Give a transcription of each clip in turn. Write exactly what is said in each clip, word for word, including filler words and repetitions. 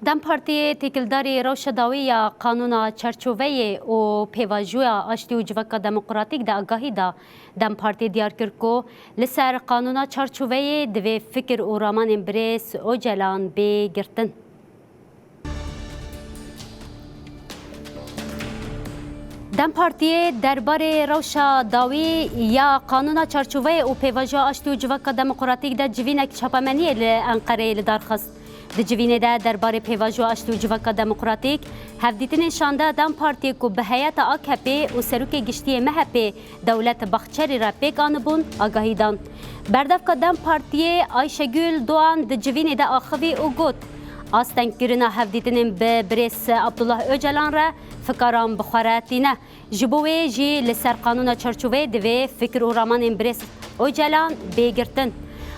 DEM Partiyê têkildarî rewşa dawî ya Qanûna Çarçoveyê û Pêvajoya Aştî û Civaka Demokratîk de agahî da. DEM Partiyê diyar kir ku li ser Qanûna Çarçoveyê divê fikir û ramanên birêz Ocalan bê girtin. DEM Partiyê derbarê rewşa dawî ya Qanûna Çarçoveyê û Pêvajoya Aştî û Civaka Demokratîk de civînek çapemeniyê li Enqereyê li dar xist. Di civînê de derbarê Pêvajoya Aştî û Civaka Demokratîk hevdîtinên şanda DEM Partiyê ku bi heyeta A K P û Serokê Giştî yê M H P Dewlet Bahçelî re pêk anibûn, agahî dan. Berdevka DEM Partiyê Ayşegül Doğan di civînê de axivî û got, astengkirina hevdîtinên bi birêz Abdullah Ocalan re fikaran bi xwe re tîne. Ji bo wê jî li ser Qanûna Çarçoveyê divê fikir û ramanên birêz Ocalan bê girtin.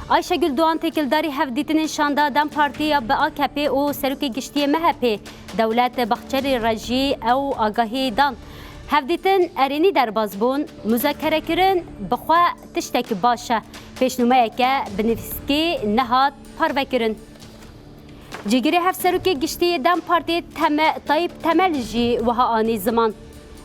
Ayşegül Doğan têkildarî hevdîtinên şanda DEM Partî ya bi A K P û Serokê Giştî yê M H P Dewlet Bahçelî re jî ew agahî dan. Hevdîtin erênî derbas bûn, muzakerekirin bi xwe tiştek baş e. Pêşnûmeyeke bi nivîskî nehat parvekirin. Cîgirê Hevserokê Giştî yê DEM Partiyê Teme-, Tayyip Temel jî wiha anî ziman.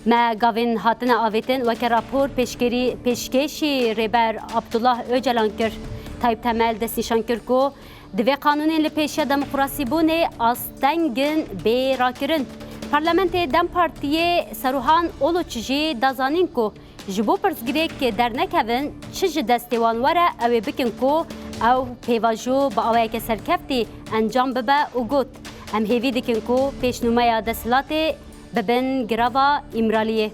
Me gavên hatine avêtin weke rapor pêşkerî-, pêşkêşî Rêber Abdullah Ocalan kir. Tayyip Temel destnîşan kir ku divê qanûnên li pêşiya demokrasîbûnê astengin bê rakirin. Parlamentê DEM Partiyê Saruhan Uluç jî da zanîn ku ji bo pirsgirêk dernekevin, çi ji destê wan were ew ê bikin ku ew pêvajo bi awayeke serkeftî encam bibe û got, em hêvî dikin ku pêşnûmeya desthilatê bibin girava Îmraliyê.